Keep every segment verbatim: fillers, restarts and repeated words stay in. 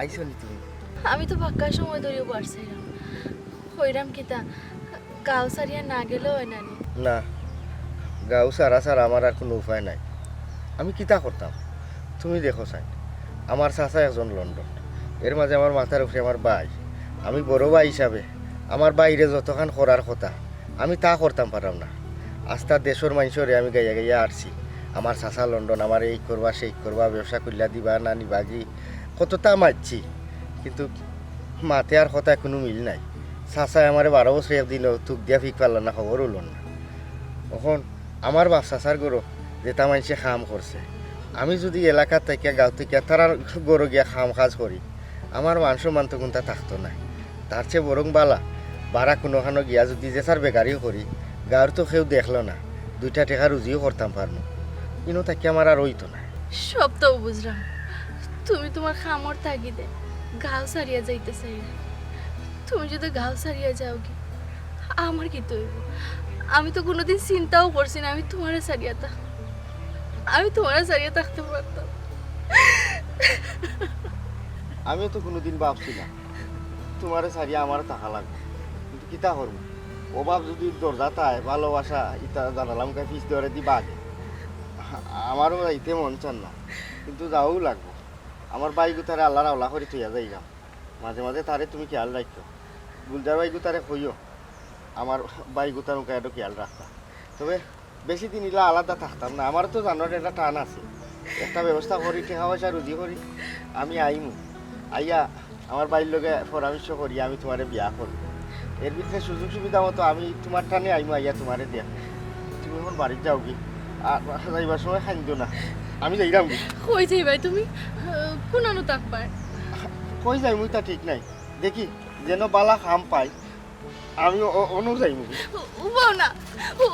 আইছো নি তুমি? আমি তো বাক্কা সময় ধরিয়া বার চাইরাম। কইরাম কিতা, গাঁও ছাড়িয়া না গেলে অয় না নি? না, গাঁও ছাড়া ছাড়া আমার আর কুনু উপায় নাই। আমি কিতা করতাম? তুমি দেখো চাইন, আমার চাচা একজন লন্ডন, এর মাঝে আমার মাথার উপরে আমার ভাই। আমি বড় ভাই হিসাবে আমার ভাইরে যতখান করার কথা, আমি তা করতাম পাররাম না। আস্তা দেশর মানষরে আমি গাইয়া গাইয়া আরছি, আমার চাচা লন্ডন, আমারে এই করবা, সেই করবা, ব্যবসা করিয়া দিবা না নিবাগি, কততা মাতছি, কিন্তু মাতে আর কথায় কুনু মিল নাই। চাচায় আমারে বারো বছর একদিনও তুক দিয়া ফিক পারলা না, খবরও লন না। অখন আমার বাপ চাচার ঘরো যেতা মানষে কাম করছে, আমি যুদি এলাকাত থাকিয়া, গাঁও থাকিয়া তারার ঘরো গিয়া কাম কাজ করি, আমার মান সম্মান তো কুনতা থাকতো নায়। তার চেয়ে বরং বালা, বারা কুনুখানো গিয়া যুদি যে যার বেগারিও করি, গাঁওর তো কেউ দেখলো না, দুইটা টেকা রুজিও করতাম পারমু। ইনো থাকিয়া আমার আর অইতো নায়। সবতাউ বুঝরাম, তুমি তুমার কামর তাগিদে গাঁও ছাড়িয়া যাইতে চাইরায়। তুমি যুদি গাঁও ছাড়িয়া যাওগি, আমার কিতা অইবো? আমি তো কুনুদিন চিন্তাও করছি না আমি তুমারে ছাড়িয়া থা-, আমি তুমারে ছাড়িয়া থাকতে পারতাম। আমিও তো কুনুদিন ভাবছি না তুমারে ছাড়িয়া আমার থাকা লাগবো, কিন্তু কিতা করমু? অভাব যুদি দরজাত আয়, ভালোবাসা ইতা জানালা মুখা পিছ দুয়ারেদি বাগে। আমারও যাইতে মন চার না, কিন্তু যাওয়াউ লাগবো। আমার ভাইগুতারে আল্লার হাওলা করি থইয়া যাইরাম। মাঝে মাঝে তারে তুমি খেয়াল রাখিও। গুলজার ভাইগুতারে কইও, আমার ভাইগুতার মুখা একটু খেয়াল রাখতা। তবে বেশি দিন ইলা আলাদা থাকতাম না, আমারও তো জানোর একটা টান আছে। একটা ব্যবস্থা করি, টেকা পয়সা রুজি করি, আমি আইমু। আইয়া আমার ভাইর লগে পরামর্শ করি আমি তুমারে বিয়া করমু। এর ভিতরে সুযোগ সুবিধা মতো আমি তুমার টানে আইমু, আইয়া তুমারে দেখমু। তুমি অখন বাড়িত যাওগি, আর যাইবার সময় কাইন্দো না, আমি যাইরামগি। কই যাইবায় তুমি? আহ, কুনানো থাকবায়? কই যাইমু ইতা ঠিক নাই, দেখি যেন বালা কাম পাই, আমি অ-, অনো যাইমু। ও, ও, না। ও,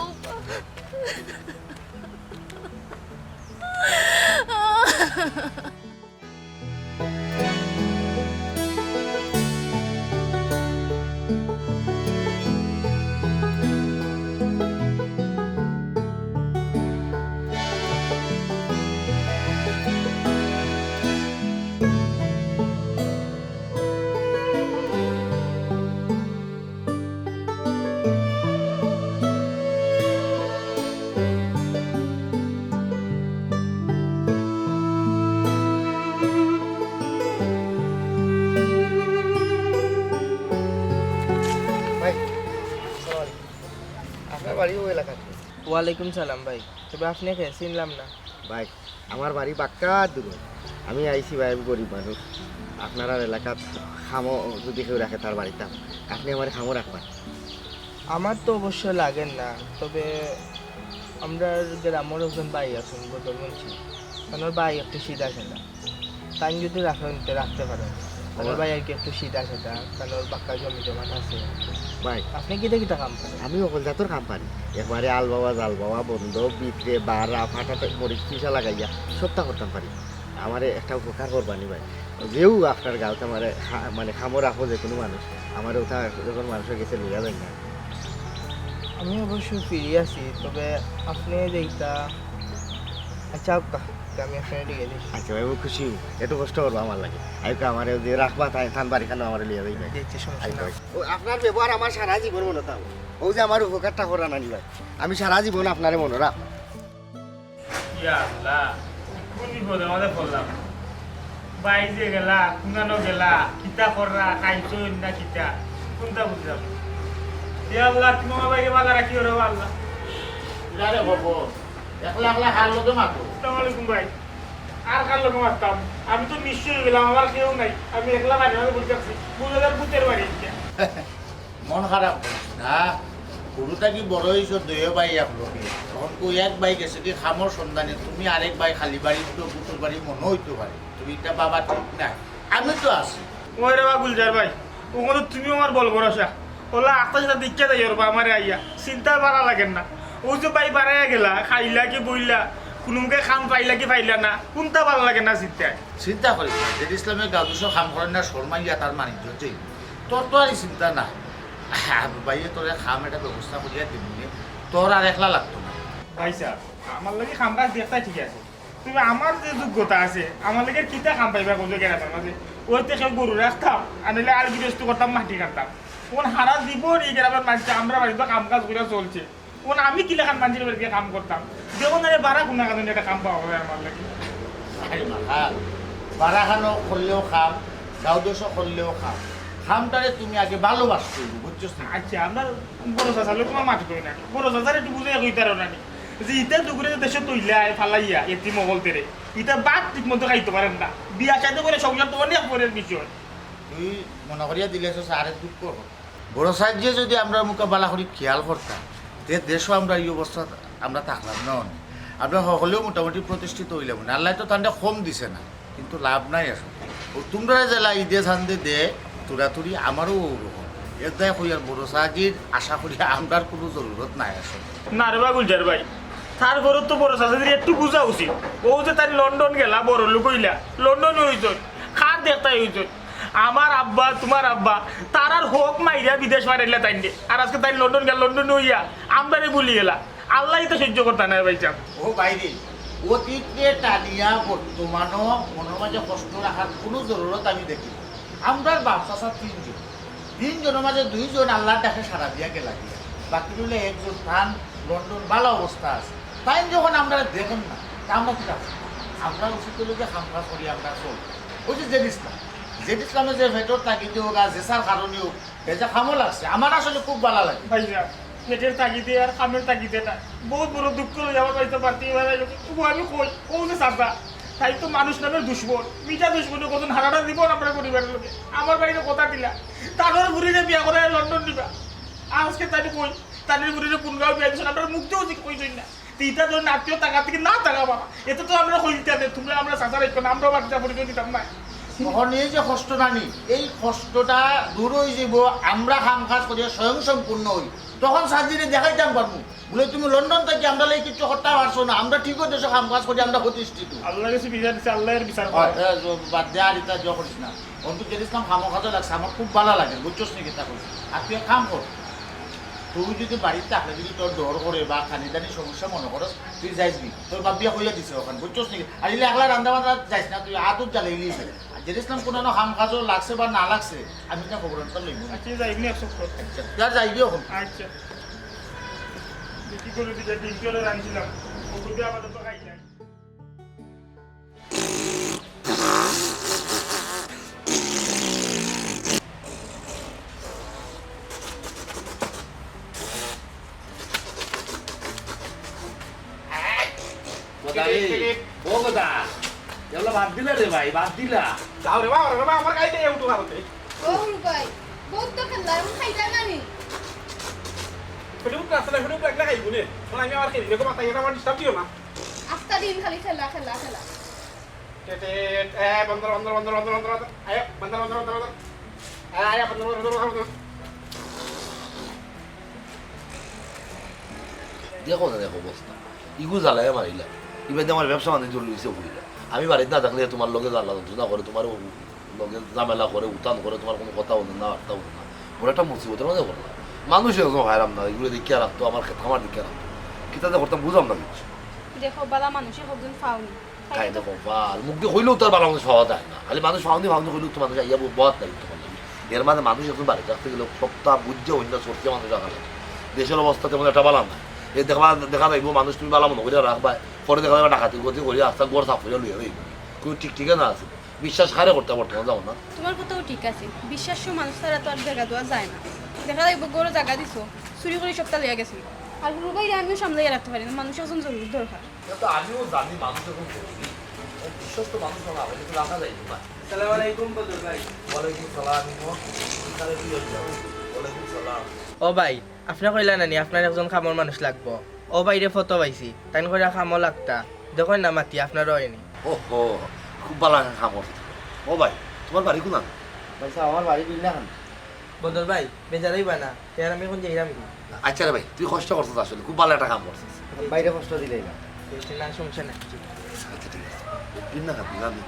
ভাই, আসসালামু আলাইকুম। আপনার বাড়ি ওই এলাকাতে? ওয়ালাইকুম সালাম ভাই, তবে আপনে কে? চিনলাম না। ভাই, আমার বাড়ি বাক্কা দূর। আমি আইছি ভাই, আমি গরিব মানুষ। আপনারার এলাকাত কামো যুদি কেউ রাখে তার বাড়িত, আপনে আমারে কামো রাখবা? আমার তো অবশ্য লাগের না, তবে আমরার গ্রামর একজন ভাই আছইন, বদল মুন্সি, তান ভাই একটু সিধা সাদা। তাইন যুদি রাখইন, তে রাখতে পারইন। তান ভাই আর কি একটু সিধা সাদা, তান বাক্কা জমি জমাত আছে। ভাই। আপনে কিতা কিতা কাম পারইন? আমি হকল জাতর কাম পারি। একবারে আল বাওয়া, জাল বাওয়া, বন্দ, ভিতরে, বারা, ফাটাত মরিচ পিষা লাগাইয়া সবতা করতাম পারি। আমারে একটা উপকার করবা নি ভাই। যেউ আপনার গাঁওত আমারে খা-, মানে কামো রাখো যে কুনু মানুষ, আমারে উঠা যখন মানুষর গেছে লইয়া যাইন না। আমি অবশ্য free আছি, তবে আপনে যেইটা, আচ্ছা, আউক্কা, তে আমি আপনারে লইয়া যাই। আচ্ছা ভাই, আমি খুশি অইমু। একটু কষ্ট করবা আমার লাগি। আউক্কা, আমারে যে রাখবা, তাই তান বাড়ি খানো আমারে লইয়া যাইবা। জি, জি, সমস্যা নাই। আউক্কা ভাই। ও, আপনার ব্যবহার আমার সারা জীবন মনো থাকবো। অউ যে আমার উপকারটা কররা নানি ভাই, আমি সারা জীবন আপনারে মনো রাখমু। ইয়া আল্লাহ, কুন বিপদর মাঝে পড়লাম। ভাই যে গেলা, কুনানো গেলা, কিতা কররা, খাইছইন না কিতা, কুনটা বুঝলাম না। ইয়া আল্লাহ, তুমি আমার ভাইরে বালা রাখিও রে আল্লাহ। ইলা রে বাবা, একলা একলা কার লগে মাতো? আসসালামু আলাইকুম ভাই। আর কার লগে মাততাম? আমি তো নিঃস্ব অই গেলাম, আমার কেউ নাই। আমি একলা বাড়ির মাঝে বই থাকছি। বুঝা যার ভূতের বাড়ি ইটা। মন খারাপ করিস না। হুরু থাকি বড় অইছো দুইও ভাই এক লগে। অখন কই এক ভাই গেছে কি কামর সন্ধানে, তুমি আরেক ভাই খালি বাড়ি, তো ভূতর বাড়ি মনো অইতো পারে। তুমি ইটা ভাবা ঠিক নায়। আমি তো আছি। ওই রে বা গুলজার ভাই, অখন তো তুমিও আমার বল ভরসা। অলা আস্তা সাস্তা দেখিয়া যাইও রে বা আমারে আইয়া। চিন্তায় ভালা লাগের না। অউ যে ভাই বারাইয়া গেলা, খাইলা কি বইলা, কুনুমুখে কাম পাইলা কি পাইলা না, কুনটা ভালা লাগের না চিন্তায়। চিন্তা করিস না, জেড ইসলামে গাউদুসো কাম করে না, শর্মাইয়া তার মানিজ্য চেয়ে। তোর তো আর ই চিন্তা নাই। ভাইয়ে তোরে কাম একটা ব্যবস্থা করিয়া দিমু নে, তোর আর একলা লাগতো না। ভাই সাব, আমার লাগি কাম কাজ দেখতায় ঠিক আছে, তুমি আমার যে যোগ্যতা আছে, আমার লগে কিতা কাম পাইবা কও যে গ্রামের মাঝে? অইতে কেউ গরু রাখতাম, আর নাইলে আর গৃহস্থ করতাম, মাটি কাটতাম। কোন হারা জীবন এই গ্রামের মাঝে আমরা বাড়িতে কাম কাজ করে চলছে। কোন আমি কি লেখান মানুষের বাড়িতে কাম করতাম? দেখো না রে, বারা কোন কারণে একটা কাম পাওয়া যায় আমার লাগি। আরে মাথা, বারাখানো করলেও কাম, গাউদশ করলেও কাম। কামটারে তুমি আগে ভালোবাসতে হইব, বুঝছো না? আচ্ছা, আমরা বড় চাচালে তোমার মাটি কই না, বড় চাচারে একটু বুঝাই কইতারো না নি যে ইতা দুগুরে দেশে তৈলায় ফালাইয়া এতিম অকলতেরে, ইতা বাপ ঠিক মতো খাইতে পারেন না। বিয়া শাদী করে সংসার তো অনেক পরের বিষয়। তুই মনে করিয়া দিলে তো আরে দুঃখ হবে। বড় সাহেব যে যদি আমরা মুখে বালা করি খেয়াল করতাম, তে দেশও আমরা এই অবস্থা আমরা থাকলাম না অনেক। আমরা সকলেও মোটামুটি প্রতিষ্ঠিত হইলাম না। আল্লাহ তো তান্ডে কম দিছে না, কিন্তু লাভ নাই আসলে। ও তোমরা জেলা ইদে সান্দে দে, তোরা তুরি আমারও ওরকম। এর দায় কই আর বড় সাহাজির আশা করি আমরার কোনো জরুরত নাই আসলে। না রে বা গুলজার ভাই, তারপরও তো বড় চাচাদের একটু বুঝা উচিত। ও যে তাই লন্ডন গেলা, বড় লোক হইলা, লন্ডন হইতই, কার দেখতাই হইতই। আমার আব্বা, তোমার আব্বা, তারার হক মাইরা বিদেশ মারাইলা তাইন দে। আর আজকে তাই লন্ডন গেল, লন্ডন হইয়া আমরারে ভুলি গেলা। আল্লাহ তো সহ্য করতা না ভাই সাহেব। ও বাইরে, অতীতরে টানিয়া বর্তমানও মনের মাঝে কষ্ট রাখার কোনো জরুরত আমি দেখি না। আমরার বাপ চাচা তিনজন, তিনজনের মাঝে দুইজন আল্লাহর ডাকে সাড়া দিয়া গেলা গিয়া, বাকি রইলে একজন তান লন্ডন ভালো অবস্থা আছে। তাই যখন আমরা দেখেন না, তা আমরা কি কাজ? আমরা উচিত হইল যে কাম কাজ করি আমরা চল। ওই যে জেড ইসলাম, জেড ইসলামে যে ভেটর তাগিদে হোক আর যে স্যার কারণে হোক, এ যে কামও লাগছে, আমার আসলে খুব ভালো লাগে। ভাই সাহেব, পেটের তাগিদে আর কামের তাগিদে না, বহুত বড় দুঃখ লই আমার বাড়িতে বাড়তি হয়ে গেছে। তবু আমি কই, ও যে চাচা, তাই তো মানুষ নামের দুশমন, মিঠা দুশমনে কতদিন হারাটা জীবন আমরা পরিবারের লোকে। আমার বাড়িতে কথা দিলা, তাদের ঘুরে বিয়া করে লন্ডন নিবা। আজকে তাই কই, তাদের ঘুরে কোন গাঁও বিয়া দিচ্ছেন, আমরা মুখ দিয়েও কই না। তিনটা ধরে আত্মীয় টাকা থেকে না টাকা বাবা, এতে তো আমরা কই দিতে হবে, তোমরা আমরা চাচা রাখবো না, আমরাও বাচ্চা পরিচয় দিতাম না। তখন এই যে কষ্ট নানি, এই কষ্টটা দূর হয়ে যাব। আমরা কাম কাজ করিয়া স্বয়ং সম্পূর্ণ হই, তখন সাজিরে দেখাইতাম পারবো। বলে তুমি লন্ডন থেকে আমরা লাই কিচ্ছু করতে পারছো না, আমরা ঠিকও দেশে কাম কাজ করি, আমরা প্রতিষ্ঠিত। আল্লাহর কাছে বিচার দিচ্ছে, আল্লাহর বিচার হয়, করে। এ, জ-, বাদ দে আর এটা জো করিস না। অন্তত জেড ইসলাম কামো কাজে লাগছে, আমার খুব ভালো লাগে, বুঝছস নি কিতা কইছি? আর তুই এক কাম কর, তুই যদি বাড়িতে থাকলে যদি তোর ডর করে বা খানি দানি সমস্যা মনে করস, তুই যাইস নি, তোর বাপ বিয়া কইয়া দিছে ওখান, বুঝছস নি? আর ইলে একলা রান্দা বান্না যাইস না, তুই আদত জ্বালাইলি। আর জেড ইসলাম কোনো কাম কাজও লাগছে বা না লাগছে, আমি তা খবর আনতে লইব। আচ্ছা, যাই এমনি এক সপ্তাহ। আচ্ছা, যা যাইবি এখন। আচ্ছা, বিক্রি করে দিকে ডিম জলে রাঁধছিলাম, ওগুলো আপাতত খাই নাই। কোথায়? ও কোথা? এগুলো বাদ দিলা রে ভাই, বাদ দিলা। যাও রে বাবা, রে বাবা, আমার গাড়িতে উঠো ভারতে। ও হুরু ভাই, বহুত তো খেললা, এখন খাইতা না নি? ফেটুক রাস্তা, ফেটুক লাগলে খাইবো নে। শোন, আমি আমার খেলি, দেখো মাথায় এটা আমার ডিস্টার্ব দিও না। আস্তা দিন খালি খেলা, খেলা, খেলা। টেট, টেট, এ, বন্দর, বন্দর, বন্দর। আয়, বন্দর, বন্দর, বন্দর, বন্দর। আয়, আয়, বন্দর, বন্দর, বন্দর, বন্দর। দেখো না, দেখো অবস্থা। ইগু জ্বালায় মারিলা। ইবাদে আমার ব্যবসা বাণিজ্য লইছে পুরিলা। আমি বাড়িত না থাকলে তোমার লগে জ্বালা যন্ত্রণা করে, তোমার লগে ঝামেলা করে, উতান করে, তোমার কোনো কথা হুনে না, বার্তা হুনে না। বড় একটা মুসিবতর মাঝে পড়লা। মানুষ একজন হায়রাম না, ইগুলো দেখিয়া রাখতো, আমার খেত খামার দেখিয়া রাখতো। কিতা যে করতাম বুঝলাম না কিচ্ছু। দেখো, বালা মানুষে কতজন পাওনি। তাই দেখো, বাল, মুখ দিয়া কইলেও তো আর বালা মানুষ পাওয়া যায় না। খালি মানুষ পাওনি, পাওনি কইলেও তো মানুষ আইয়া ব-, বওয়াত নাই তোমার লাগি। এর মাঝে মানুষ একজন বাড়িত রাখতে গেলে সবটা বুঝিয়া অইন্য চলতে মানুষ রাখা লাগে। দেশের অবস্থা তেমন একটা বালা না। এই দেখা, দেখা যাইবো মানুষ তুমি বালা মনে করিয়া রাখবায়, পরে দেখা যাবে ডাকাতি গতি করিয়া আস্তা ঘর সাফ করিয়া লইয়া যাইবো। কেউ ঠিক ঠিকানা আছে, বিশ্বাস কারে করতা বর্তমান জামানাত? তোমার কথাও ঠিক আছে, বিশ্বাস্য মানুষ ছাড়া তো আর জাগা দেওয়া যায় না। দেখা যাইবো গরু জাগা দিছো, চুরি করি সবটা লইয়া গেছে। আর হুরু ভাইরে আমিও সামলাইয়া রাখতে পারি না, মানুষ একজন জরুরি দরকার। এটা তো আমিও জানি মানুষ এখন জরুরি। বিশ্বস্ত মানুষ না হলে তো রাখা যায় না। আসসালামু আলাইকুম বদর ভাই। ওয়ালাইকুম সালাম, ইমন। তাহলে তুই হয়ে যাও। ওয়ালাইকুম সালাম। ও ভাই, আপনে কইলা নানি আপনার একজন কামর মানুষ লাগবো। ও ভাইরে ফটো পাইছি, তাইন কইরা কামো লাগতা। দেখইন না মাতি আপনারও অয়নি। ওহো, খুব ভালা কাম করছো। ও ভাই, তোমার বাড়ি কোন? ভাই সাহেব, আমার বাড়ি বিল্লাখান। বদর ভাই, বেজার অইবা না, তে আর আমি এখন যাইরাম কি? আচ্ছা রে ভাই, তুই কষ্ট করছস আসলে, খুব ভালা একটা কাম করছস। বাইরে কষ্ট দিলাই না। বেশি না, সমস্যা নাই। আচ্ছা, ঠিক আছে। বিল্লাখান, বিল্লাখান।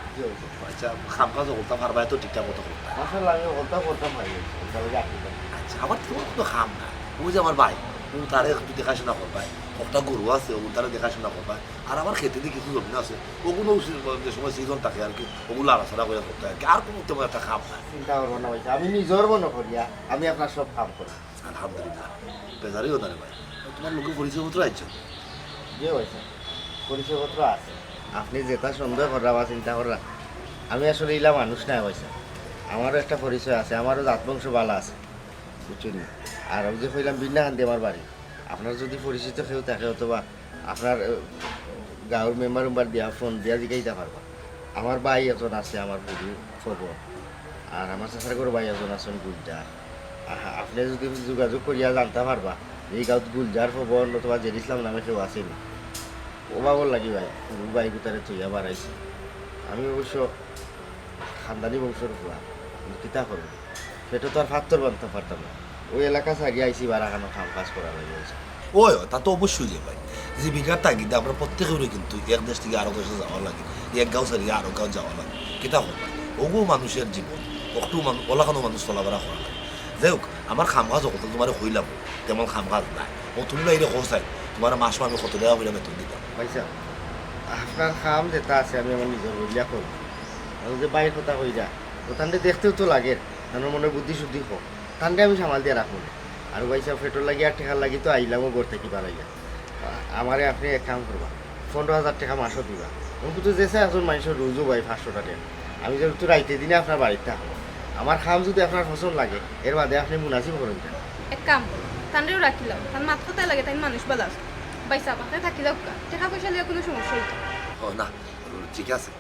আচ্ছা, কাম কাজ করতাম, আর ভাই তো ঠিকঠাক মতো করতাম। মাশাআল্লাহ, আমি ওটা করতাম ভাই, ওটা ওই যে আপনি করেন। আচ্ছা, আমার তো কোনো কাম না। ওই যে আমার ভাই, ও তারে একটু দেখাশোনা করবায়, একটা গরু আছে, ও তারে দেখাশোনা করবায়। আর আমার খেতে দি কিছু জমিন আছে, ওগুলো যে সময় সিজন থাকে আর কি, ওগুলো আড়াছাড়া করে করতে হয় আর কি। আর কোনো তেমন একটা কাম নাই। চিন্তা করবো না ভাই সাহেব, আমি নিজর মনো করিয়া আমি আপনার সব কাম করবো। আলহামদুলিল্লাহ, বেজার অইও না রে ভাই। তুমার লগে পরিচয়পত্র আইছে? জি ভাই সাহেব, পরিচয়পত্র আছে। আপনি যেটা সন্দেহ কররা বা চিন্তা কররা, আমি আসলে ইলা মানুষ নায় ভাই সাহেব। আমারও একটা পরিচয় আছে, আমারও জাত বংশ বালা আছে, বুঝছইন নি? আর ওই যে কইলাম বিন্নাকান্দি আমার বাড়ি, আপনার যদি পরিচিত কেউ থাকে অথবা আপনার, আহ, গাঁওর মেম্বার উম্বার দিয়া ফোন দিয়া জিগাইতা পারবা। আমার ভাই একজন আছে, আমার বন্ধু খবর, আর আমার চাচার ঘরর ভাই একজন আছইন গুলজার। আহা, আপনি যদি যোগাযোগ করিয়া জানতা পারবা যে এই গাঁওত গুলজার খবর অথবা জের ইসলাম নামে কেউ আছে নি। অভাবর লাগি ভাই, গুরু ভাই গুতারে থইয়া বাড়াইছি। আমি অবশ্য খানদানি বংশর পুয়া, কিন্তু কিতা করবো, পেটো তো আর ফাত্তর বানতাম পারতাম না। ওই এলাকা ছাড়িয়া আইছি বারাখানো কাম কাজ করার লাগি অইছে। ওই, ওই, তা তো অবশ্যই যে ভাই, জীবিকার তাগিদে আমরা প্রত্যেকেরই কিন্তু এক দেশ থাকি আরো দেশে যাওয়া লাগে, এক গাঁও ছাড়িয়া আরো গাঁও যাওয়া লাগে। কিতা করবা, ওগু মানুষের জীবন, অকটু মানু-, অলাখানো মানুষ চলাফেরা করা লাগে। যাই হোক, আমার কাম কাজ অকল তো তুমারে কইলাম, তেমন কাম কাজ নাই। ও তুমি বাইরে খোঁজ চাই, তুমার মাসো আমি কত টাকা কইরা বেতন দিতাম? ভাই সাহেব, আপনার কাম যেটা আছে আমি আমার নিজর বলিয়া করবো। আর ওই যে বাইর কথা কইরা, ও তানরে দেখতেও তো লাগে, তানর মনে বুদ্ধি শুদ্ধি হোক, তানরে আমি সামাল দিয়া রাখবো না। আর ভাই সাহেব, পেটোর লাগি আর টেকার লাগি তো আইলামও ঘর থাকি বাড়াইয়া। আ-, আমারে আপনি এক কাম করবা, পনেরো হাজার টেকা মাসো দিবা। আমি কিন্তু যে চাই একজন মানুষের রুজু ভাই পাঁচশো টেকা। আমি যেহেতু রাইতে দিনে আপনার বাড়িত থাকবো, আমার কাম যদি আপনার পছন্দ লাগে, এর বাদে আপনি মুনাসিব করইন যেন। এক কাম করো, তানরেও রাখিলাও, তান মাত কথায় লাগে, তাইন মানুষ বালা আছে। ভাই সাহেব, আপনি থাকি যাউক্কা, টেকা পয়সা লইয়া কোনো সমস্যা অইতো না। ও না, ঠিক আছে।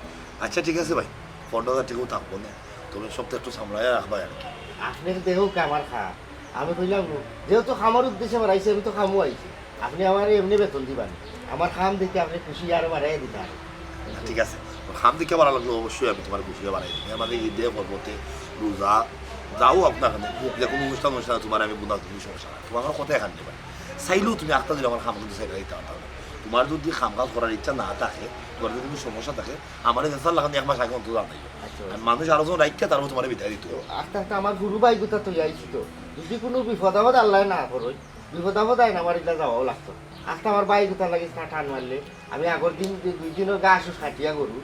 আচ্ছা, ঠিক আছে ভাই, পনেরো হাজার টেকাও থাকবো না, তবে সপ্তাহে একটু সামলাইয়া রাখবা আর কি। আপনি তো দেখউক্কা আমার কাম, আমি কইলাম নু, যেহেতু কামর উদ্দেশ্যে বাড়াইছি, আমি তো কামও আইছি। আপনি আমারে এমনে বেতন দিবা নি, আমার কাম দেখি আপনি খুশি আরো বাড়াইয়া দিতা। ঠিক আছে, কাম দেখি বাড়া লাগলে অবশ্যই আমি তুমার খুশি বাড়াই দিই। আমাদের ঈদে, পর্বতে, রোজা, যাও আপনার কাছে, যে কোনো অনুষ্ঠান অনুষ্ঠানে তুমার আমি বোনাস দিই, সমস্যা নাই। তুমার আমার কথা এখান নেই। চাইলেও তুমি আখতা দিলে আমার কাম কিন্তু চাইলে দিতে পারতাম না। তুমার যদি কাম কাজ করার ইচ্ছা না থাকে, তুমার যদি কোনো সমস্যা থাকে, আমারে যেসার লাখান এক মাস আগে অন্তত জানাইও। আচ্ছা, আচ্ছা। আর মানুষ আরো জন রাখিয়া তারপর তুমারে বিদায় দিতে হবে। আস্তে আস্তে আমার গুরু ভাই গুতা তো আইছি তো, যদি কোনো বিপদ আপদ আল্লাহ না করইন, বিপদ আপদ আইন আমার ইলা যাওয়াও লাগতো। আস্তে আমার ভাই গুতার লাগি টা-, টান মারলে আমি আগর দিন দুই, দুই দিনর ঘাস কাটিয়া গরু,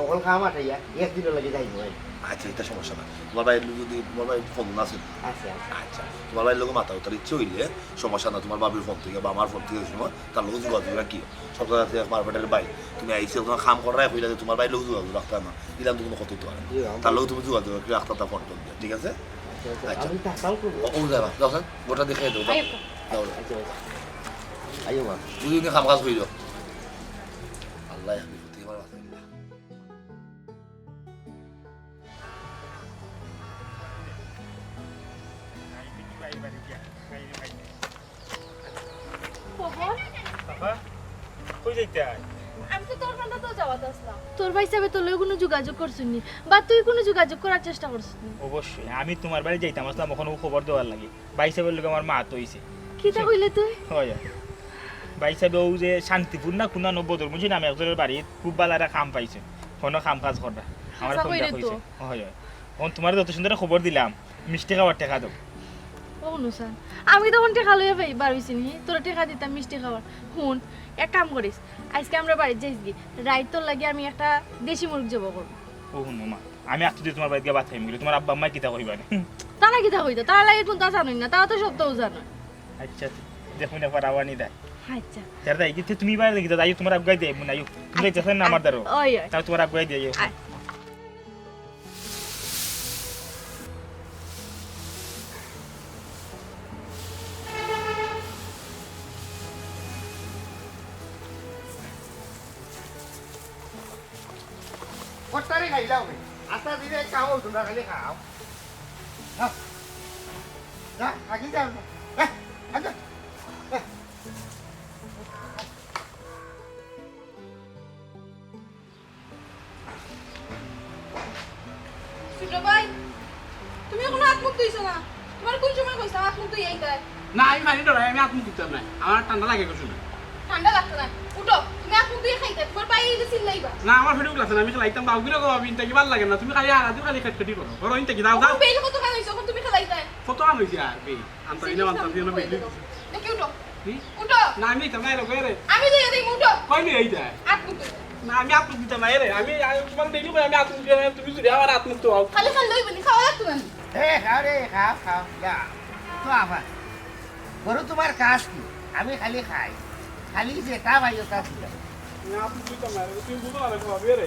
অকল কাম আটাইয়া একদিনর লাগি যাইমু ভাই। আচ্ছা, ইটা সমস্যা না। তুমার ভাই যদি, তুমার ভাই ফোন আছে? আছে, আছে। আচ্ছা, তুমার ভাইর লগে মাথা উঠার ইচ্ছে অইলে সমস্যা না, তুমার ভাবির ফোন থাকি বা আমার ফোন থাকি সময় তার লগে যোগাযোগ রাখিও। সব জাগা থাকি মারপেটের ভাই, তুমি আইছো, তুমার কাম করার কইলা যে তুমার ভাইর লগে যোগাযোগ রাখতা না, ইলান তো কোনো ক্ষতি অইতো পারে না। জি, আমার তার লগে তুমি যোগাযোগ রাখতা, তার ফোন টোন দিয়া, ঠিক আছে? আচ্ছা, আচ্ছা। আচ্ছা। আমি থাকতাম কই? ও, ও যাবা, যাও স্যার, গোটা দেখাই দেও, যাও। আইও। যাও। আচ্ছা, আচ্ছা। আইও মা। বুঝি উনি কাম কাজ কইল। আল্লাহ, আমি প্রতি আমার মাথায় দিলা। খবর? বাবা, কই যাইতায়? আমি তো তোর কান্দাত যাওয়াত আছলাম। তোর ভাই সাহেবে তোর লগে কুনু যোগাযোগ করছইন নি? বা তুই কুনু যোগাযোগ করার চেষ্টা করছস নি? অবশ্যই, আমি তুমার বাড়ি যাইতাম আছলাম, অখন অউ খবর দেওয়ার লাগি। ভাই সাহেবের লগে আমার মাত অইছে। কিতা কইলে তুই? অয়, অয়। ভাই সাহেব, অউ যে শান্তিপুর না কুনানো বদরমুন্সি নামে একজনর বাড়িত খুব ভালা একটা কাম পাইছে। কুনু কাম কাজ কররা। আমারে হাছা ফোন দিয়া কইরে তো। কইছে। অয়, অয়। অখন তুমারে যত সুন্দর একটা খবর দিলাম, মিষ্টি খাওয়ার টেকা দেও। ও হুনো ছাইন, আমি তখন টেকা লইয়া ভাই বার অইছি নি, তোরে টেকা দিতাম মিষ্টি খাওয়ার। হুন, এক কাম করিস, আইজকে আমরার বাড়িত যাইস গি, রাইত তোর লাগি আমি একটা দেশি মুরগ জবো করমু। ও হুনো মা, আমি আস্তে তুমার বাড়িত গিয়া ভাত খাইমু, তুমার আব্বা আম্মায় কিতা কইবা নি? তারা কিতা কইতা, তারা লাগে কুন্তা জানইন না, তারা তো সবতাউ জানইন। আচ্ছা, দেখমু না, পারাওয়ানি দেয়। আচ্ছা। যার যাই, কিন্তু তুমি বাইরে দেখি, যাই তুমার আগুয়াই দেয়, মনে হয়। তুমি আচ্ছা, যাইতেছ না আমার দ্বারো। ওই, ওই। তাও তুমার আগুয়াই দেয়। আচ্ছা। কটারি খাইলাও বে। আস্তা দিনে খাও, তুমরা খালি খাও। যা, যা, আগে যাও। এহ, আগে। এহ। ছোট ভাই, তুমি এখনো আত মুখ ধুইছো না? তুমারে কুন সময় কইছি আত মুখ ধুইয়া আইতায়? না, আমি পানি ডরাই, আমি আত মুখ ধুইতাম না। আমার ঠান্ডা লাগে গো, শোনা। ঠান্ডা লাগতো না। উঠো, তুমি আত মুখ ধুইয়া খাইতায়, তুমার ভাইয়ে চিল্লাইবা। না, আমার পেটো লাগছে না, আমি খেলাইতাম, বাবুগুলো গো, আমি ইনতা কি ভালা লাগে না, তুমি খালি আড়া দিও, খালি খেটখেটি করো। করো ইনতা কি, দাও, দাও। বেইল কত খান অইছে, অখন তুমি খেলাইতায়? কত খান অইছে আর, বেইল? আনতাম না, আনতাম না, বেইল। দেখি উঠো। উঠো। না, আমি দিতাম না এরে, কই রে? আমি লইয়া দিমু, উঠো। কই লইয়া দিতায়? আত মুখ ধুইও। না, আমি আত মুখ দিতাম না এরে। আমি, আমি তুমারে ডেইলি কই আমি আত মুখ দিতাম না, তুমি যদি আমার আত মুখ ধুও। খালি খালি লইবো নি, খাওয়া লাগতো না নি? এ, খাও রে, খাও, খাও, যা। তো আবার। গরু তুমার কাজ কি? আমি খালি খাই। খালি যেটা পাই ওটা দিলাম। না, আত মুখ দিতাম না এরে, তুমি বুঝো না রে, বাবা, এরে।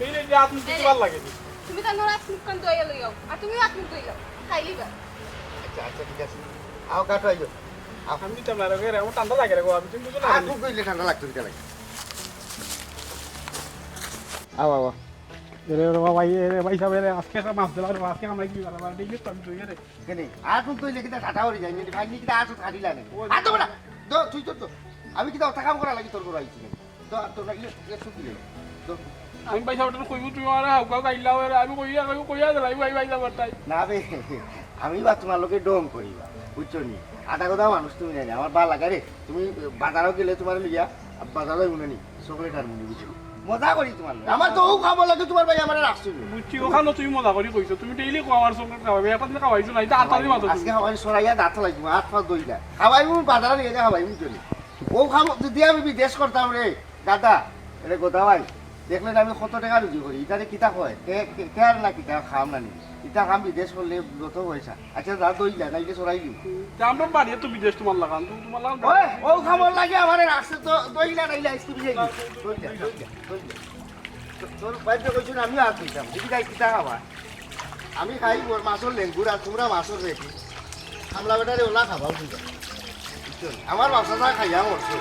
এই যে আত মুখ দিতে ভালো লাগে নি। তুমি তো আমার আত মুখ কান ধুইয়া লইও। আর তুমি আত মুখ ধুইও। খাইলিবা। আচ্ছা, আচ্ছা, ঠিক আছে। আও, কাটো আইও। আও। আমি দিতাম না রে, আমার ঠান্ডা লাগে রে, বাবা, তুমি বুঝো না আত রে। মুখ ধুইলে ঠান্ডা লাগতো, কিতা লাগে? আও, আও, আও। এরে, এরে, বাবা, এরে, ভাই সাহেব, এরে, আজকে একটা মাছ দিলাম রে, আজকে আমরা কি করা, ডেইলি তো আমি ধুই রে। কেনে? আত মুখ ধুইলে কিতা ঠাটা হয়ে যায়, নি? ভাই, নি কিতা আত মুখ কাটিলা নে? ওই আত ধো বেটা। ধো, তুই তো, তো। আমি কিতা অত কাম করা লাগি তোর ঘরো আইছি নি? ধো, আর তোর লাগি, এ, শুকিয়ে। ধো। আমি ভাই সাহেব, ওটা কইবো, তুমি আমার হাউকা খাইলাও, এরে, আমি কইয়া, কইয়া, কইয়া দিলাই, ভাই, ভাই, যাবার তাই। না বে, আমি বা তুমার লগে ডং করি বা, বুঝছো নি? আধা কথা মানুষ তুমি নাই, আমার ভালা লাগে রে। তুমি বাজারো গেলে তুমারে লইয়া, বাজারো যাইবো না নি? চকলেট আর মুড়ি, বুঝছো? মজা করি তুমার লগে। আমার তো ও খাবার লাগে তুমার ভাই আমারে রাখছো নি। বুঝছি, ওখানে তুমি মজা করি কইছো। তুমি ডেইলি কও আমার চকলেট খাওয়াবে, এটা তুমি খাওয়াইছো না, এটা আটটা দিন মাত্র আজকে তুমি। খাওয়াই সরাইয়া দাঁত লাগবো, আট পাঁচ দইলা। খাওয়াইমু বাজারে নিয়ে যা খাওয়াইমু চলি। ও খাম যদি আমি বিদেশ করতাম রে, দাদা, এরে গোদা ভাই, দেখলে না আমি কত টাকা রুজি করি, ইতারে কিতা কয়? কে, কে, কে আর না কিতা খাম না নি? ইতা খাম বিদেশ করলে যত পয়সা। আচ্ছা, যা দইলা, নাইলে সরাই দিম। তে আমরা বাড়িয়ে তো বিদেশ তোমার লাগান, তুমি তোমার লাগান। ওই, ও খামর লাগে আমারে রাখছে তো, দইলা, নাইলে আইসক্রিম খাই দিম। দইলা, দইলা, দইলা। তো-, তোর বাইরে কইছো না, আমিও হাত দিতাম। দেখি তাই কিতা খাবা? আমি খাই বড় মাছর লেঙ্গুর, আর তোমরা মাছর রেডি। খামলা বেটারে ওলা খাবাও তুই। বুঝছো? আমার বাচ্চা যা খাইয়া মরছে।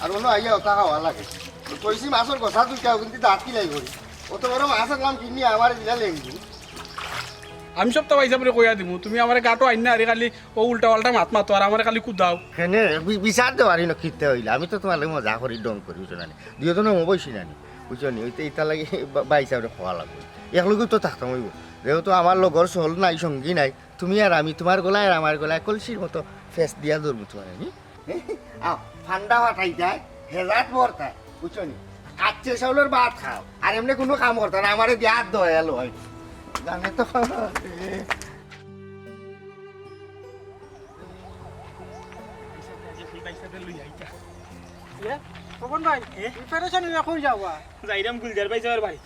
আর অন্য আইয়া ওটা খাওয়া লাগে। তো কইছি মাছর গোসা তুই কেউ কিন্তু দাঁত কিলাই করি। অত বড় মাছ আনলাম কিনি আমার দিলা লেঙ্গুর। আমি সব তো ভাই সাহেবরে কইয়া দিমু, তুমি আমারে গাটো আইন না, আরে খালি ও উল্টা পাল্টা মাত মাতো, আর আমারে খালি কুদাও। কেনে? বি-, বিচার দেওয়ারি না কিতে হইলে? আমি তো তোমার লগে মজা করি, ডং করি, বুঝছো না নি? দুইও তো নমো বইছি না নি, বুঝছো নি? ওইতে ইতা লাগে বা-, ভাই সাহেবরে খাওয়া লাগবো। এক লগেও তো থাকতাম হইব। যেহেতু আমার লগর চল নাই, সঙ্গী নাই, তুমি আর আমি, তোমার গলায় আর আমার গলায় কলসির মতো ফেস দিয়া ধরবো তোমার আমি। আও, ফান্ডা ফাটাই যায়, হেজাত ভরতা, বুঝছো নি? কাচ্চে চাউলের ভাত খাও, আর এমনি কোনো কাম করতা না, আমারে দিয়ে হাত ধোয়া এলো হয়। জানে তো। ইয়ে, তপন ভাই, এ? প্রিপারেশন নিয়ে কই যাওয়া? যাইরাম গুলজার ভাই যাওয়ার ভাই।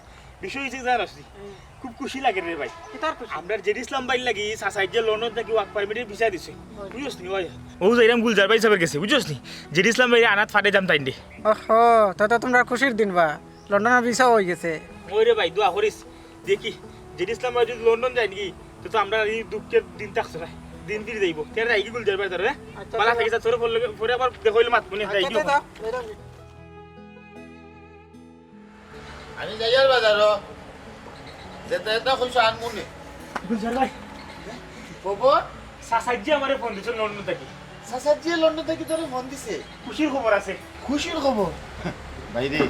বিষয় হইছে জানোস নি? হুম। খুব খুশি লাগে রে ভাই। কিতার খুশি? আমরার জেড ইসলাম ভাইর লাগি চাচায় যে লন্ডন থাকি ওয়ার্ক পারমিটর ভিসা দিছে। হয়। বুঝছস নি ভাই? ও যাইরাম গুলজার ভাই সাহেবের গেছে, বুঝছস নি? জেড ইসলাম ভাইরে আনাত ফাটাইতাম তাইন দে। ওহো, তে তো তোমরা খুশির দিন বা। লন্ডনের ভিসা হয়ে গেছে। ওই রে ভাই, দোয়া করিস। দেখি, জেড ইসলাম ভাই যদি লন্ডন যায় নাকি, তো, তো আমরা এই দুঃখের দিন থাকছে না। দিন ফিরে যাইব। তে আর যাই কি গুলজার ভাই তার, হ্যাঁ? আচ্ছা, বালা ঠিক থাকিস, আছে। তোর পরে, পরে আবার দেখা হইলে মাত মনে আচ্ছা, যাই কি আচ্ছা, যা, যাইরাম। আমি যাইয়ার বাজারো। যেটা যেটা কইছো আনমুনে। গুলজার ভাই। খবর? চাচাজি আমারে ফোন দিছে লন্ডন থাকি। চাচাজিয়ে লন্ডন থাকি তোরে ফোন দিছে? খুশির খবর আছে। খুশির খবর? ভাই রে,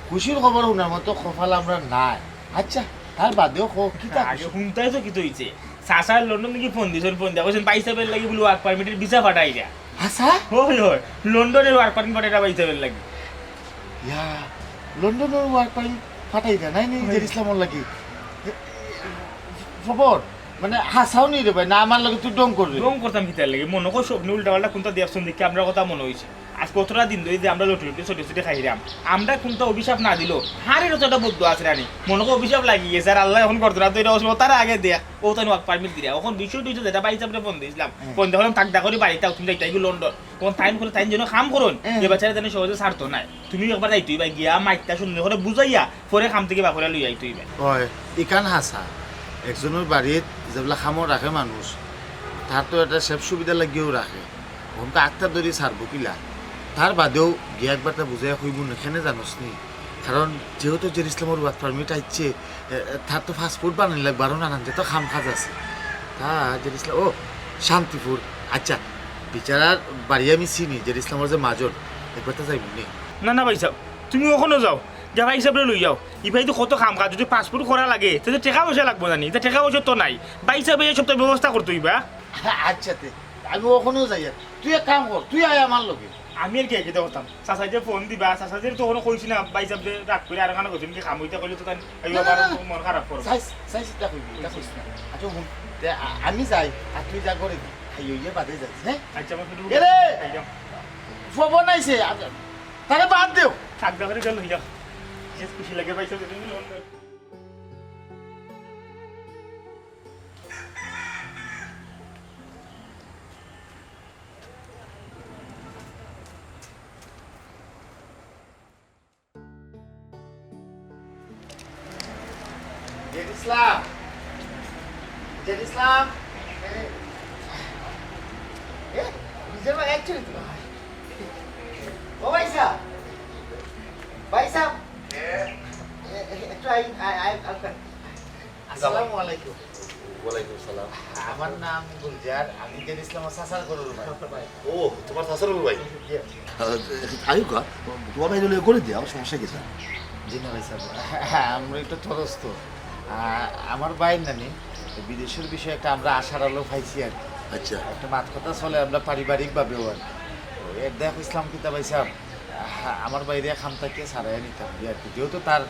খুশির খবর হুনার মতো কপাল আমরার নাই। আচ্ছা, তার বাদেও কও, কিতা আগে খুশি? হুনতায় তো কিতা হইছে? চাচায় লন্ডন থাকি ফোন দিছইন, ফোন দিয়া কইছইন, ভাই সাহেবের লাগি বুলে ওয়ার্ক পারমিটর ভিসা ফাটাই দেয়া। হাছা? ওই, ওই, লন্ডনের ওয়ার্ক পারমিট ফাটাই দেয়া ভাই সাহেবের লাগি। ইয়া, লন্ডনর ওয়ার্ক পারমিট ফাটাই দেয়া, নায়নি? হয়। জেড ইসলামর লাগি। খবর, মানে, হাছাও নি রে ভাই, না আমার লগে তুই ডং কররে? ডং করতাম কিতার লাগি? মনো কর স্বপ্নে উল্টা পাল্টা কুনতা দেখছইন দেখি আমরার কথা মনো অইছে। আজ কতটা দিন ধরি যে আমরা লটরি লটরি ছুটি ছুটি খাইরাম। আমরা কুনতা অভিশাপ না দিলো, হারে রচনাটা বদ্ধ আছে রানি। মনো কর অভিশাপ লাগি গেছে, আর আল্লায় অখন করতো না, তো ইটা অসুবিধা, তার আগে দেখ, ও তাই ওয়ার্ক পারমিট দিরা। অখন বিষয় টুইছে যেটা ভাই সাহেবরে ফোন দিছিলাম, হুম। ফোন দেখলাম তাক ডাকরি বাড়িতে, তুমি যাইতায় গি লন্ডন। অখন তাইন করে তাইন যেন কাম করইন, হুম। এ বেচারা যেন সহজে ছাড়তো নায়। তুমি একবার যাইতো অইবা গিয়া, মাইততা সুন্দর করে বুঝাইয়া, পরে কাম থাকি বার করিয়া লইয়া আইতো অইবা। অয়, ইখান হাছা। একজনর বাড়িত যেবলা কামো রাখে মানুষ, তার তো একটা সেব সুবিধা লাগিও রাখে। অখন তো আক্তার ধরি ছাড়বো কিলা? তার বাদেও গিয়া একবারটা বুঝাইয়া কইমু নে, কেনে জানোস নি? কারণ যেহেতু জেড ইসলামর ওয়ার্ক পারমিট আইছে, এ, এ, তার তো পাসপোর্ট বানানি লাগবো, আরো নানান যত কাম কাজ আছে। তা জেড ইসলাম, ও, শান্তিপুর। আচ্ছা, বেচারার বাড়ি আমি চিনি, জেড ইসলামর যে মাজন, একবারটা যাইমু নে। না, না ভাই সাহেব, তুমি অখনো যাও, যা ভাই সাহেবরে লই যাও। ই ভাই তো কত কাম কাজ, যদি পাসপোর্ট করা লাগে, তে তো টেকা পয়সা লাগবো জানি, তে টেকা পয়সা তো নাই। ভাই সাহেবে এই সবটা ব্যবস্থা করতো অইবা। আচ্ছা তে, আমি অখনো যাই আর। তুই এক কাম কর, তুই আয় আমার লগে। আমি আর কি, কিতা করতাম? চাচায় যে ফোন দিবা, চাচায় যে তো অখনো কইছি না, ভাই সাহেব যে রাগ করি আর কানো গেছেন কি কাম অইতা কইলে তো তাই এই না, না, আবার না, না। মন খারাপ করবো। চাইস, চাইস, ইটা কইবি, ইটা কইস না। আচ্ছা, হুন, তে আ-, আমি যাই, আর তুই যা করে দি। খাই অইয়া বাদে যাইস, হ্যাঁ? আচ্ছা, আমার একটু এ রে! খাইলাম। পবন আইছে, আ-, তারে বাদ দেও। কাগজা করে গেল হইয়া। যে খুশি লাগে ভাই সাহেব, এটা নিয়ে লোন দেন। জেড ইসলাম, জেড ইসলাম। এ, এ, নিজের ভাই actually তো ভাই। ও ভাই সাহেব, ভাই সাহেব। এ, এ, একটু আই, আই, আই, আই। আসসালামু আলাইকুম। ওয়ালাইকুম সালাম। আমার নাম গুলজার, আমি জেড ইসলামর চাচার ঘরর ভাই। ও, তোমার চাচার ঘরর ভাই? জি। আহ, আইউক্কা, তোমার ভাই হলে করে দিয়া, আমার সমস্যা কি স্যার? জি না ভাই সাহেব, আমরা একটু তরস্ত। আহ, আমার ভাইর নানি বিদেশর বিষয়ে একটা আমরা আশার আলো পাইছি আর কি। আচ্ছা। একটা মাত কথা চলে আমরা পারিবারিকভাবেও আর কি। এর দেখ ইসলাম কিতা ভাই সাহেব, আহ, আমার ভাইরে কাম থাকিয়া ছাড়াইয়া নিতাম আর কি, যেহেতু তার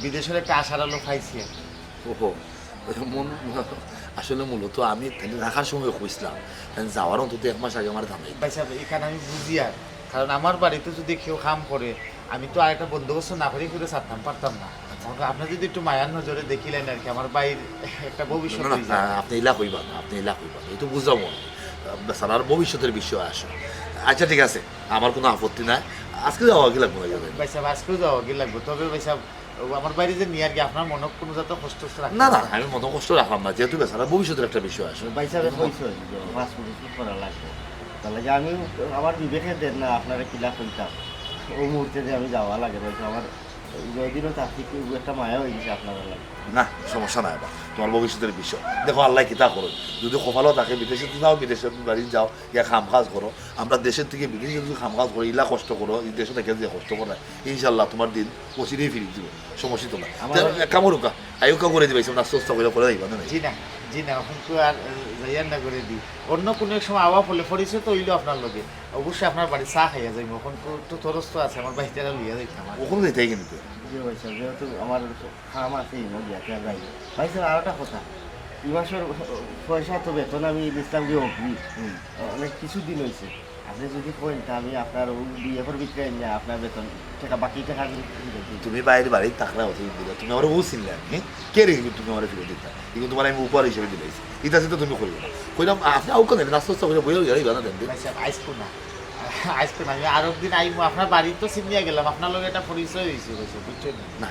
বিদেশর একটা আশার আলো পাইছি আর কি। ওহো, মন-, আসলে মূলত আমি তাইলে রাখার সময় কইছিলাম, তাইলে যাওয়ার অন্তত এক মাস আগে আমার জানাই। ভাই সাহেব, এখান আমি বুঝি আর, কারণ আমার বাড়িত যদি কেউ কাম করে, আমি তো আর একটা বন্দোবস্ত না করি ফিরে ছাড়তাম পারতাম না। এখন আপনি যদি একটু মায়ার নজরে দেখিলেন আর কি, আমার ভাইর একটা ভবিষ্যৎ না, না, হয়ে যায়। আপনি ইলা কইবা না, আপনি ইলা কইবা না, এই তো বুঝলাম। বেচারার ভবিষ্যতের বিষয় আসে। আচ্ছা, ঠিক আছে, আমার কোনো আপত্তি নাই। আজকে যাওয়া কি লাগবো না? ভাই সাহেব, আজকেও যাওয়া কি লাগবো, তবে ভাই সাহেব, ও আমার ভাইরে যে নিয়া আর কি, আপনার মনে কোনো যাতে কষ্ট রাখেন না, না। না, আমি মনে কষ্ট রাখলাম না, যেহেতু বেচারার ভবিষ্যতের একটা বিষয় আসে। ভাই সাহেবে কইছইন যে পাসপোর্ট উসপোর্ট করা লাগবো, তার লাগি আমি আমার বিবেকে দের না আপনারে কিলা কইতাম, ও মুহূর্তে যে আমি যাওয়া লাগে, ভাই সাহেব, আমার যদিনও তার থেকে একটা মায়া হয়ে গেছে আপনার লাগি। না, সমস্যা নাই বা, তোমার ভবিষ্যতের বিষয়। দেখো, আল্লাহ কিতা করো, যদি কপালও থাকে, বিদেশে তো যাও, বিদেশে বাড়ি যাও, গিয়া কাম কাজ করো। আমরা দেশের থেকে বিদেশে যদি কাম কাজ করো, ইলা কষ্ট করো, এই দেশে থেকে যে কষ্ট করো, ইনশাল্লাহ তোমার দিন অচিরেই ফিরে দিব, সমস্যা তো না। আমার তো এক কাম করুক্কা, আইউক্কা করে দিবা, এইসব নাস্তা উস্তা করে করে দিবা না? জি না, জি না, এখন তো আর, আহ, যাইয়ার না করে দি। অন্য কোনো এক সময় আওয়া ফলে পরিচয় তো হইলো আপনার লগে। অবশ্যই আপনার বাড়ি চা খাইয়া যাইবো। এখন তো, তো তরস্ত আছে, আমার ভাইটারে লইয়া যাইতাম আর। ওখানে যাইতাই কিন্তু। জি ভাই সাহেব, যেহেতু আমার কাম আছে, এই নদী আছে, আর যাই। ভাই সাহেব, আর একটা কথা, এই মাসের পয়সা তো বেতন আমি দিছিলাম কি অগ্রিম। হুম। অনেক কিছু দিন হইছে। আপনি যদি কইন, তা আমি আপনার ওই দুই একর ভিতরে আইনা আপনার বেতন, টাকা, বাকি টাকা আমি ফিরত দিই। তুমি বাইরে বাড়ি থাকলে অত দিন দিলে, তুমি আমার ও চিনলে আমি, হ্যাঁ? কে রে তুমি আমার ফিরত দিতা? কিন্তু তোমার আমি উপহার হিসেবে দিলাইছি। ইতা চিন্তা তুমি করিও না। কইলাম, আপনি আউকা দেন, নাস্তা উস্তা করে বইয়া হইয়া ইবা না দেন। ভাই সাহেব, আইজকু না। আইজকু না, আমি আরো দিন আইমু। আপনার বাড়ি তো চিনিয়া গেলাম, আপনার লগে একটা পরিচয় হইছে, ভাই সাহেব, বুঝছেন? না,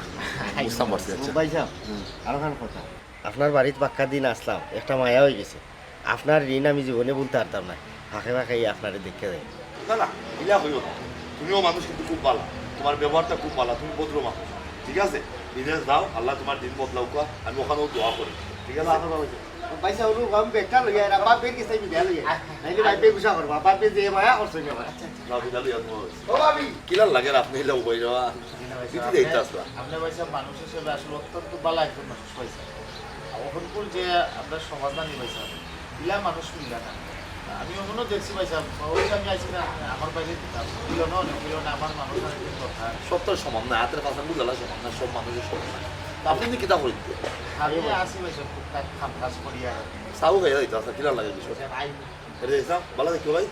বুঝতাম পারছি, আচ্ছা। ভাই সাহেব, হুম। আরো খান কথা। আপনার বাড়িত বাক্কা দিন আসলাম, একটা মায়া হয়ে গেছে। আপনার ঋণ আমি জীবনে ভুলতে পারতাম না। ফাঁকে ফাঁকে এই আপনারে দেখে যাই। না, না, ইলা কইও না। তুমিও মানুষ কিন্তু খুব ভালা, তোমার ব্যবহারটা খুব ভালা, তুমি ভদ্র মানুষ, ঠিক আছে? বিদেশ যাও, আল্লাহ তোমার দিন বদলাউক্কা, আমি ওখানেও দোয়া করি, ঠিক আছে? ভাই সাহেব, আমি বেটা লইয়া এরা বাপের কাছে বিদায় লইয়া। নাইলে বাপে গুসা করবা, বাপে যে মায়া করছে না আমার। যাও, বিদায় লইয়া তোমার। ও ভাবি। কিলার লাগে আপনি ইলা উবাই যাওয়া? জি না ভাই সাহেব, দিতে যাইতে আপনি, আসলা। আপনি ভাই সাহেব মানুষ হিসেবে আসলে অত্যন্ত ভালা একজন মানুষ ভাই সাহেব। আর অখনকুর যে আমরা সমাজ জানি ভাই সাহেব, ইলা মানুষ মিলা না। আমি অখনো দেখছি ভাই সাহেব, ওই যে আমি আইছি না, আমার বাইরে দিতাম, মিলন অনেক, মিলন আমার মানুষ অনেক দরকার। সব তো সমান না, হাতের পাঁচটা গুলালা সমান না, সব মানুষের সমান না। তো আপনি কিতা করেন? আমি আছি ভাই সাহেব, টুকটাক কাম কাজ করি আর। চাও খাইয়া দিতে আসলা, কিলার লাগে বিষয়? ভাই সাহেব, আই রে ইসলাম, ভালা থাকিও ভাই।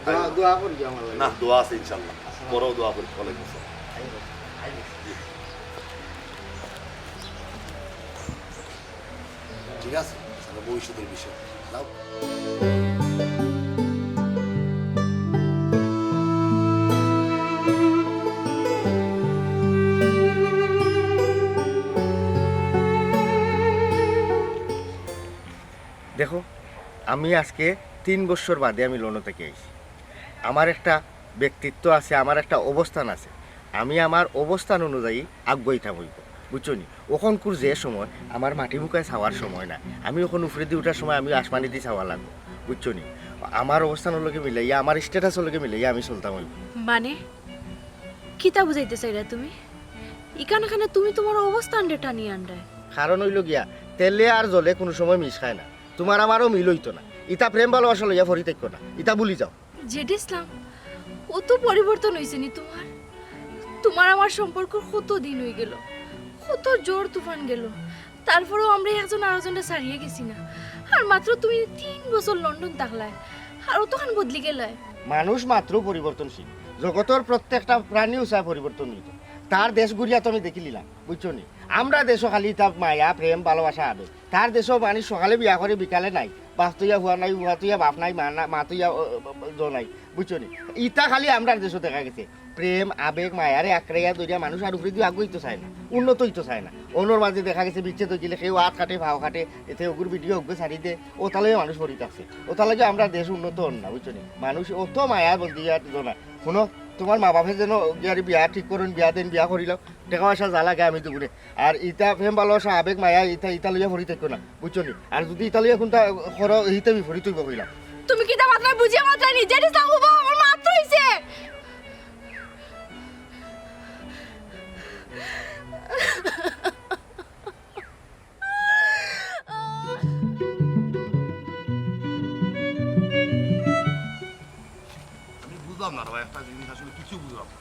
দোয়া, দোয়া করি আমার লাগি। না, দোয়া আছে ইনশাআল্লাহ। বড় দোয়া করি, ওয়ালাইকুম আসসালাম। ঠিক আছে, তাহলে ভবিষ্যতের বিষয়। যাও। দেখো, আমি আজকে তিন বছর বাদে আমি লন্ডন থাকি আইছি। আমার একটা ব্যক্তিত্ব আছে, আমার একটা অবস্থান আছে। আমি আমার অবস্থান অনুযায়ী আগুয়াইতাম অইবো, বুঝছো নি? অখনকুর যে সময়, আমার মাটি মুখায় চাওয়ার সময় না। আমি অখন উপরেদি উঠার সময় আমি আসমানিদি চাওয়া লাগবো, বুঝছো নি? আমার অবস্থানর লগে মিলাইয়া, আমার status-র লগে মিলাইয়া আমি চলতাম অইবো। মানে, কিতা বুঝাইতে চাইরা তুমি? ইখান খানে তুমি তুমার অবস্থানরে টানিয়া আনরায়। কারণ অইলো গিয়া, তেলে আর জলে কুনু সময় মিশ খায় না। তুমার আমারও মিল অইতো না। ইতা প্রেম ভালোবাসা লইয়া পড়ি থাকো না, ইতা ভুলি যাও। জেড ইসলাম, অত পরিবর্তন অইছে নি তুমার? তুমার আমার সম্পর্ক কত দিন অইগেলো, কত ঝড় তুফান গেলো, তারপরেও আমরা একজন আরকজনরে ছাড়িয়া গেছি না। আর মাত্র তুমি তিন বছর লন্ডন থাকলায়, আর অতখান বদলি গেলায়। মানুষ মাত্র পরিবর্তনশীল, জগতর প্রত্যেকটা প্রাণীও চায় পরিবর্তন অইতো। তার দেশ ঘুরিয়া তো আমি দেখিলিলাম, বুঝছো নি? আমরা দেশো খালি ইতা মায়া, প্রেম, ভালোবাসা, আবেগ। তার দেশো মানুষ সকালে বিয়া করে, বিকালে নাই। বাপ তইয়া ফুয়া নাই, ফুয়া তইয়া বাপ নাই, মা না, মা তইয়া, ও, ও, ও, জো নাই, বুঝছো নি? ইতা খালি আমরার দেশো দেখা গেছে। প্রেম, আবেগ, মায়ারে আকড়াইয়া ধরিয়া মানুষ আর উপরেদি আগুয়াইতো চায় না, উন্নত অইতো চায় না। অনর মাঝে দেখা গেছে বিচ্ছেদ অইগেলে কেউ আত কাটে, পাও কাটে, এতে অগুর ভিডিও অগু ছাড়ি দে, অতার লাগি মানুষ পড়ি থাকছে। অতার লাগি আমরার দেশ উন্নত অর না, বুঝছো নি? মানুষ অত মায়া বন্দি আর জো না। হুনো, তুমার মা বাপে যেন গিয়ারি বিয়া ঠিক করইন, বিয়া দেইন, বিয়া করিলাও, টেকা পয়সা যা লাগে আমি দিমুনে। আর ইতা প্রেম ভালোবাসা, আবেগ মায়া, ইতা, ইতা লইয়া পড়ি থাকো না, বুঝছো নি? আর যুদি ইতা লইয়া কুনতা করো, হিতে বিপরীত অইবো কইলাম। তুমি কিতা মাতরায় বুঝিয়া মাতরায় নি? জেড ইসলাম, ও বাবা, আমার মাত্র অইছে। আমি বুঝলাম না রে ভাই, একটা জিনিস আসলে কিছু বুঝলাম না।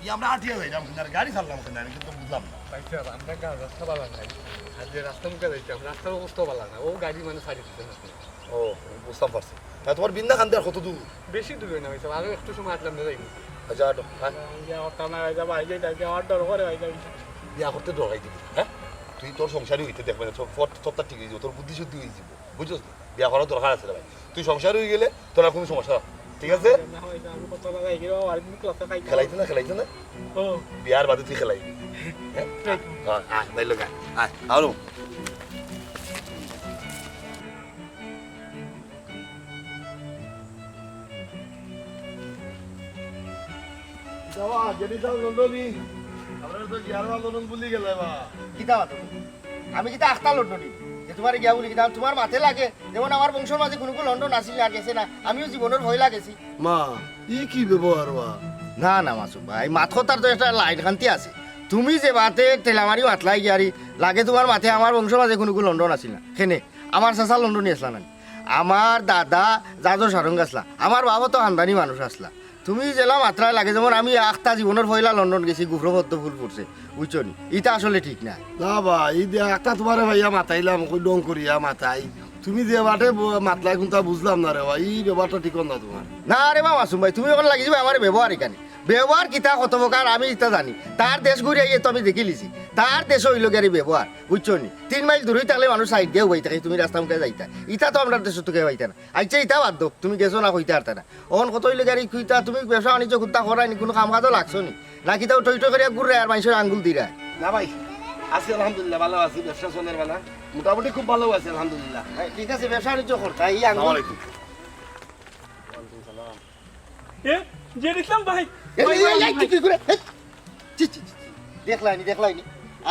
ই আমরা আটিয়া যাইলাম কেনে, আর গাড়ি ছাড়লাম কেনে, আমি কিন্তু বুঝলাম না। ভাই সাহেব, আমরা গা-, রাস্তা ভালা নাই। আর যে রাস্তা মুখে যাইতাম, রাস্তার অবস্থা ভালা না। ও গাড়ি মানে ছাড়ি দিতে না। ও, বুঝতাম পারছি। তা তুমার বিন্দা খান্দি আর কত দূর? বেশি দূর অয় না ভাই সাহেব, আরো একটু সময় আটলাম না যাইব। আচ্ছা, আটো, আয়। ইয়া, অত না ভাই সাহেব, ভাই যাই, যাই, আমার ডর করে ভাই সাহেব। বিয়া করতে ডর খাইতে দিবি, হ্যাঁ? তুই তোর সংসারী অইতে দেখবে না, তোর পথ, পথটা ঠিক অই যাইব, তোর বুদ্ধি শুদ্ধি অই যাইব। বুঝছস তো? বিয়া করার দরকার আছে রে ভাই। তুই সংসারী অই গেলে তোর আর কুনু সমস্যা না। ঠিক আছে? না, হয় না, আমি কত টাকা এগিয়ে বাবা, আর কিন্তু কথা খাই। খেলাইতে না, খেলাইতে না? ও। বিয়ার বাদে তুই খেলাই। হ্যাঁ? আয়, আয়, আয়, আয়, আয়, আরো। বাবা, জেডি সাব লন্ডনি। আমরা তো গিয়ারওয়াল লন্ডন ভুলি গেলে বা। কিতা মাতো? আমি কিতা আখতা লন্ডনি? যে তুমারে গিয়া ভুলি গেছি? তুমার মাতে লাগে, যেমন আমার বংশর মাঝে কুনু কুনু লন্ডন আছিল না, গেছে না, আমিও জীবনর পয়লা গেছি। মা, ই কি ব্যবহার বা? না, না, মাসুম ভাই, মাত কথার তো একটা লাইন খান্তি আছে। তুমি যে মাতে ঠেলা মারি মাতলায় গিয়ারি, লাগে তুমার মাতে আমার বংশর মাঝে কুনু কুনু লন্ডন আছিল না। কেনে? আমার চাচা লন্ডনি আছলা না নি? আমার দাদা জাজর সারঙ্গ আছলা, আমার বাবা তো খান্দানি মানুষ আছলা। তুমি যেলা মাতরায় লাগে যেমন আমি আখতা জীবনর পয়লা লন্ডন গেছি, গুফর পদ্ম ফুল ফুটছে, বুঝছো নি? ইতা আসলে ঠিক না। না বা, ই দে আখতা তুমারে ভাইয়া মাতাইলাম, কই ঢং করিয়া মাতাই। তুমি যে বাটে ব-, মাতলায় কুনতা বুঝলাম না রে বা, ই ব্যবহারটা ঠিক না তুমার। না রে বা মাসুম ভাই, তুমি অখন লাগি যাইবায় আমার ব্যবহার ইখানে। ব্যবহার কিতা কত প্রকার আমি ইতা জানি। তার দেশ ঘুরি আইয়া তো আমি দেখিলিছি। তার দেশো অইলো গিয়ারি ব্যবহার, বুঝছো নি? তিন মাইল দূরই থাকলে মানুষ সাইড দিয়া উবাই থাকে, তুমি রাস্তা মুখে যাইতা। ইতা তো আমরার দেশো তো কেউ পাইতা না। আইচ্ছা, ইতা বাদ দেও, তুমি গেছো না কইতা পারতা না। অখন কত অইলো গিয়ারি কইতা, তুমি ব্যবসা বাণিজ্য কুনতা কররায় নি, কুনু কাম কাজো লাগছো নি? নাকি তাও টই টই করিয়া ঘুররায় আর মানষর আঙ্গুল দিরায়? না ভাই, আছি আলহামদুলিল্লাহ, ভালা আছি, ব্যবসা চলের ভালা, মোটামুটি খুব ভালা আছি আলহামদুলিল্লাহ। ভাই, ঠিক আছে, ব্যবসা বাণিজ্য করতা, এই আঙ্গুল। আসসালামু আলাইকুম। এ, জেড ইসলাম ভাই। এই, ভাই, এই, ভাই, এই, ভাই। তুই কি করে? এই, ছি, ছি, ছি, ছি। দেখলায়নি, দেখলায়নি।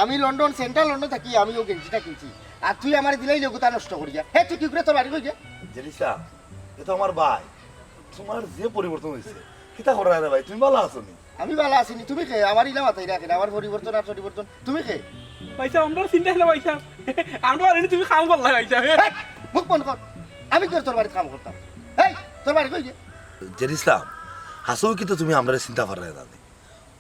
আমি লন্ডন, সেন্ট্রাল লন্ডন থাকি, আমি অউ গেঞ্জিটা কিনছি। আর তুই আমারে দিলাইলে অগুতা নষ্ট করিয়া। হে, তুই কি করে তোর বাড়ি কই গিয়া? জেড ইসলাম, এ তো আমার ভাই। তুমার যে পরিবর্তন অইছে, কিতা কররায় রে ভাই? তুমি ভালা আছো নি? আমি ভালা আছি নি, তুমি কে? আমার ইলা মাতাইরায় কেনে, আমার পরিবর্তন আর পরিবর্তন। তুমি কে? ভাইসাব, আমরারে চিনতায় না ভাইসাব। আমরা আর এনে তুমি কাম করলায় ভাইসাব। এই, মুখ বন্ধ কর। আমি কি তোর বাড়িত কাম করতাম? এই, তোর বাড়ি কই গিয়া? জেড ইসলাম, হাছাউ কিতা তুমি আমরারে চিনতা পাররায় না নি?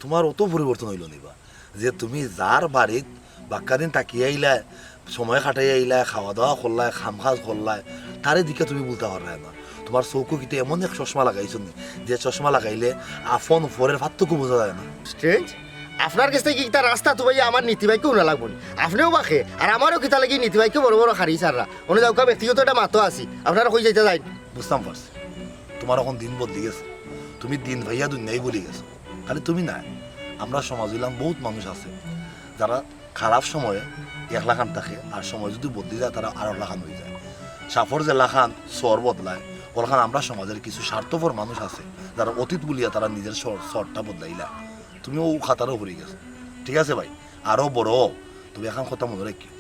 তুমার অত পরিবর্তন অইলো নি বা? যে তুমি যার বাড়িত বাক্কা দিন থাকি আইলায়, সময় কাটাই আইলায়, খাওয়া দাওয়া করলায়, কাম কাজ করলায়, তারে দেখিয়া তুমি ভুলতা পাররায় না। তুমার চউখো কিতা এমন এক চশমা লাগাইছো নি, যে চশমা লাগাইলে আপন পরের পার্থক্য বুঝা যায় না? Strange, আপনার গেছ থাকি কিতা রাস্তা তুমাইয়া আমার নীতি বাক্য হুনা লাগবো নি? আপনেও বা কে, আর আমারেও কিতা লাগি নীতি বাক্য বড় বড় খারি ছাড়রা? অনো যাউক্কা, ব্যক্তিগত একটা মাতো আছি, আপনারে কই যাইতা যাইন। বুঝতাম পারছি, তুমার অখন দিন বদলি গেছে, তুমি দিন পাইয়া দুনিয়াই ভুলি গেছো। খালি তুমি নায়, আমরার সমাজো ইলান বউত মানুষ আছে, যারা খারাপ সময়ে একলাখান থাকে, আর সময় যুদি বদলি যায়, তারা আরো লাখান অইযায়। সাপর যেলাখান সর বদলায়, অলাখান আমরার সমাজর কিছু স্বার্থপর মানুষ আছে, যারা অতীত ভুলিয়া তারা নিজর সর, সরটা বদলাইলা। তুমি অউ খাতারও পড়ি গেছো। ঠিক আছে ভাই, আরো বড় অও, তবে একখান কথা মনো রাখিও,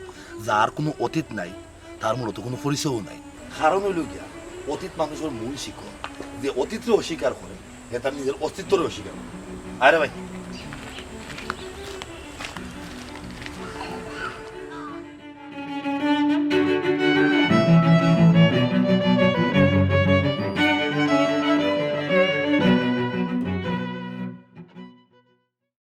যার কুনু অতীত নাই, তার মূলত কুনু পরিচয়ও নাই। কারণ অইলো গিয়া, অতীত মানষর মূল শিকড়। যে অতীতরে অস্বীকার করে, হে তার নিজর অস্তিত্বরে অস্বীকার করে। আরে ভাই,